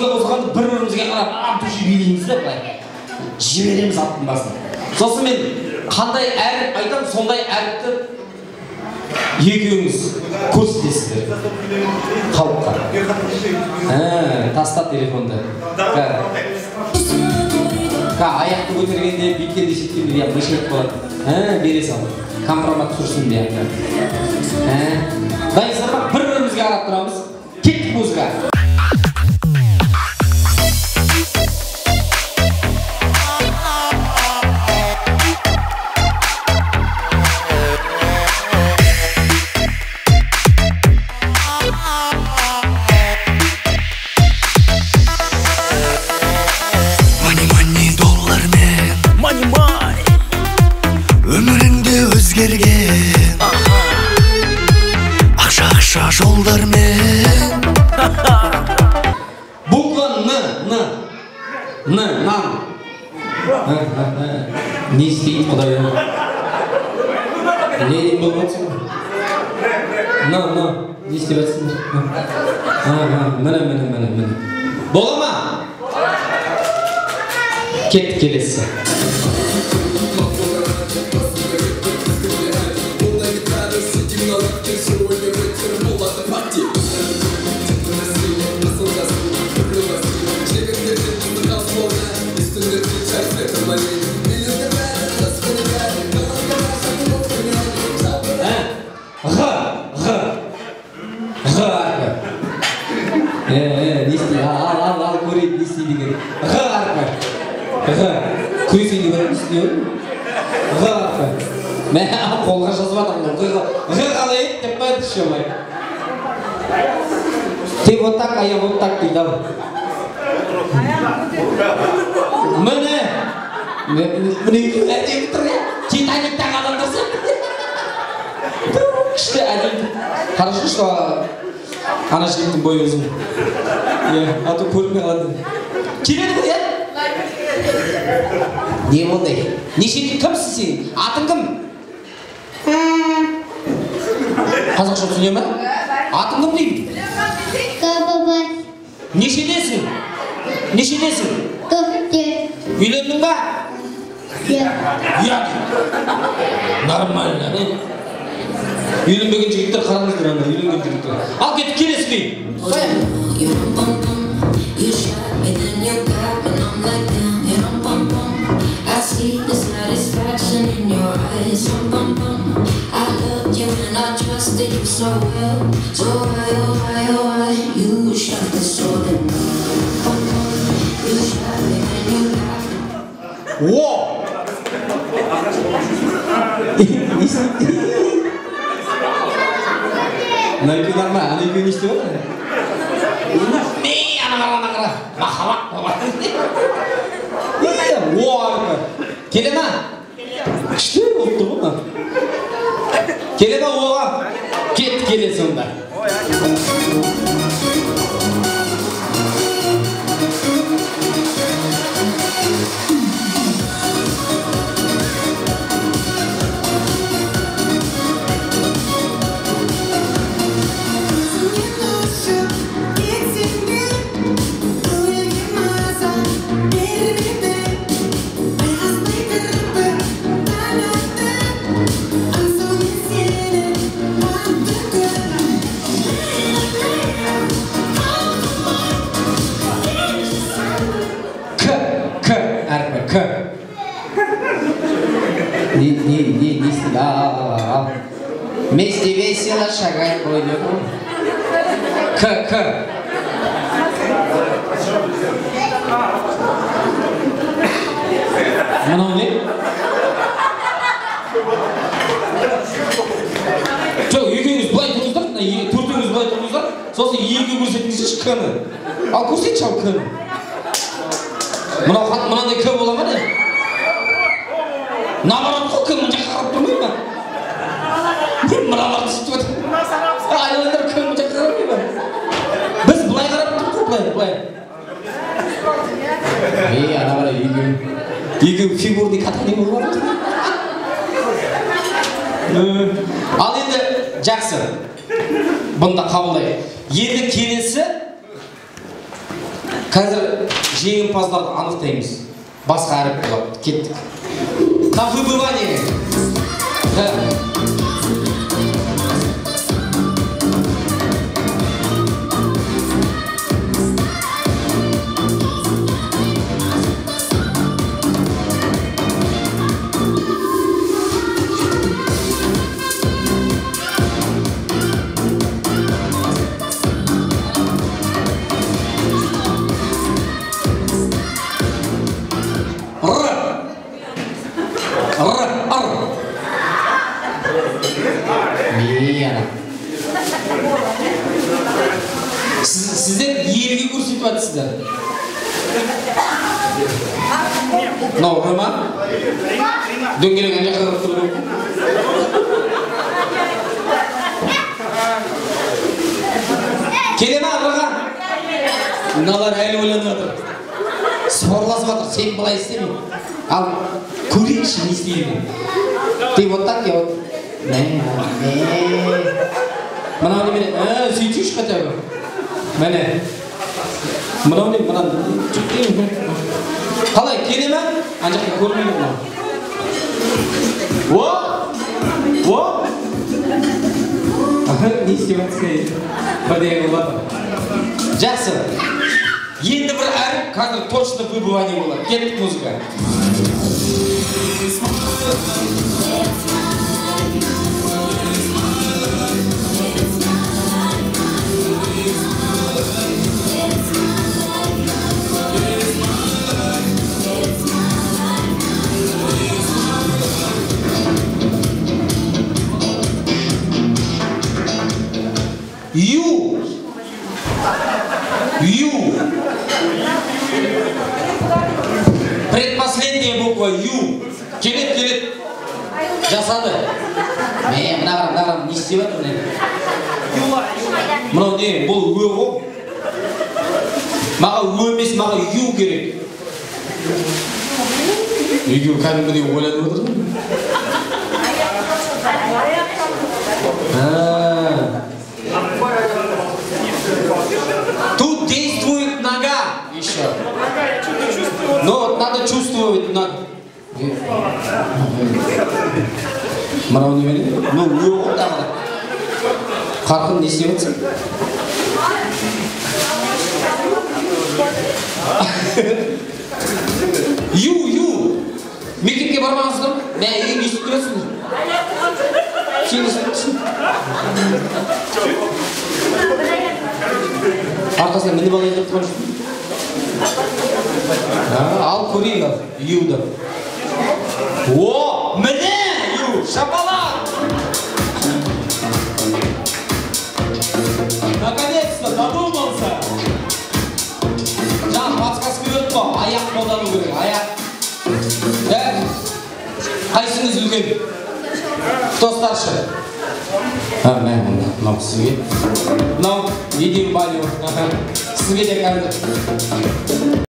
Музыка қосқанда бір-бірімізге қарап, души билейміз де былай. Жібереміз аттың басын. Сосын мен қандай әріп айтам, сондай әріпті екеуіңіз көрсетесіздер халыққа. Таста телефонды. Аяқты көтергенде, бүйткенде, сөйткенде мышылып болады. Бере сал. Компромат түсірсін де. Дайынсыздар ма? Бір-бірімізге қарап тұрамыз. Кеттік музыка. Ақша-ақша жолдармен. Буква Н, Н, Н, нан. Не істейді құдай? Не болып жатсың? Н, Н, не істеп жатсыңдар? Міне, міне, міне, міне. Бола ма? Кеттік келесі. Не істейді? Ал, ал, ал, көрейік, не істейді екен. Ғ әрпі. Ғ. Күресейін деп не істейді? Ғ әрпі. Мә, қолға жазып жатырмын. Ғ қалай еді деп қояды еще былай. Ты вот так, а я вот так дейді, ал. Міне. Міне екеуі әдемі тұр, иә? Титаниктағы адамдар сияқты. Күшті әдемі. Хорошо, что ана жігіттің бойы ұзын. Иә, а то көрінбей қалады. Келеді ғой, иә? Не болды? Нешеде кімсің сен? Атың кім? Қазақша түсіне ме? Атың кім деймін? Бабай. Нешедесің? Нешедесің? 4-те. Үйлендің ба? Иә. Иә. Нормально. Үйленбеген жігіттер қараңыздар ана, үйленген жігіттер. Ал кеттік, келесі би. О! Мына екеуі нормально, ана екеуі не істеп отыр? Ме, ана қара, ана қара. Махаббат. О, әрпі. Келе ма? Күшті болып тұр ғой мына. Келе ма оға? Кет, келе сонда. К. Не, не, не, не, да. Вместе весело шагать пойдем. К, К. Мынау не? Жоқ, екеуіңіз былай тұрыңыздар, төртеуіңіз былай тұрыңыздар, сосын елге көрсетіңізші К-ны. Ал көрсетші ал К-ны. Мынау мынандай К бола ма не? Наоборот қой, К мына жаққа қарап тұрмай ма? Мыналарды сөйтіп отыр. Айналайындар, К мына жаққа қарамай ма? Біз былай қарап тұрмыз ғой, былай, былай. Ей, ана қара, екеуі. Екеуі фигурный катание болып жатыр. Ал енді жақсы. Бұны да қабылдайық. Енді келесі Қазір жеңімпаздарды анықтаймыз. Басқа әріп болады. Кеттік. На выбывание. Да. Сіздер елге көрсетіп жатсыздар. Мынау р ма? Дөңгелек ана жаққа қарап тұр ғой. Келе ма р-ға? Мыналар әлі ойланып жатыр. Спорласып жатыр. Сен былай істеме. Ал көрейікші не істейді. Ты вот так, я вот. Мынау немене? Сөйтейікші хотя бы. Міне. Мынау не? Мынаны қалай, келе ме? Ана жақта көрмейді мынау. О! О! Не істеп жатсың? Бірдеңе қылып жатыр. Жақсы. Енді бір әріп қазір точно выбывание болады. Кеттік музыка. Ю. Ю. Предпоследняя буква Ю. Келет, келет. Жасады. Мә, мына қара, мына қара, не істеп жатыр мына? Мынау не? Бұл Ө ғой. Маған Ө емес, маған Ю керек. Екеуі кәдімгідей ойланып отыр. Тут действует нога еще. Но вот надо чувствовать ногу. Мынау немене? Ну, ө ғой тағы да. Қарқын не істеп жатсың? Ю, ю. Мектепке бармағансыздар ма? Мә, үйге не істеп тұрасыңдар? Сен не істеп тұрсың? Арқасына мініп алайын деп тұрған жоқпын. Ал көрейік ал, юды. О, міне ю, шапалақ! Наконец-то додумался! Жаңа подсказка берді ғой, аяқ қолдану керек, аяқ. Да? Қайсыңыз үлкен? Кто старше? Мә, мынау сізге. Мынау Еден Балиев. Сізге де қазір.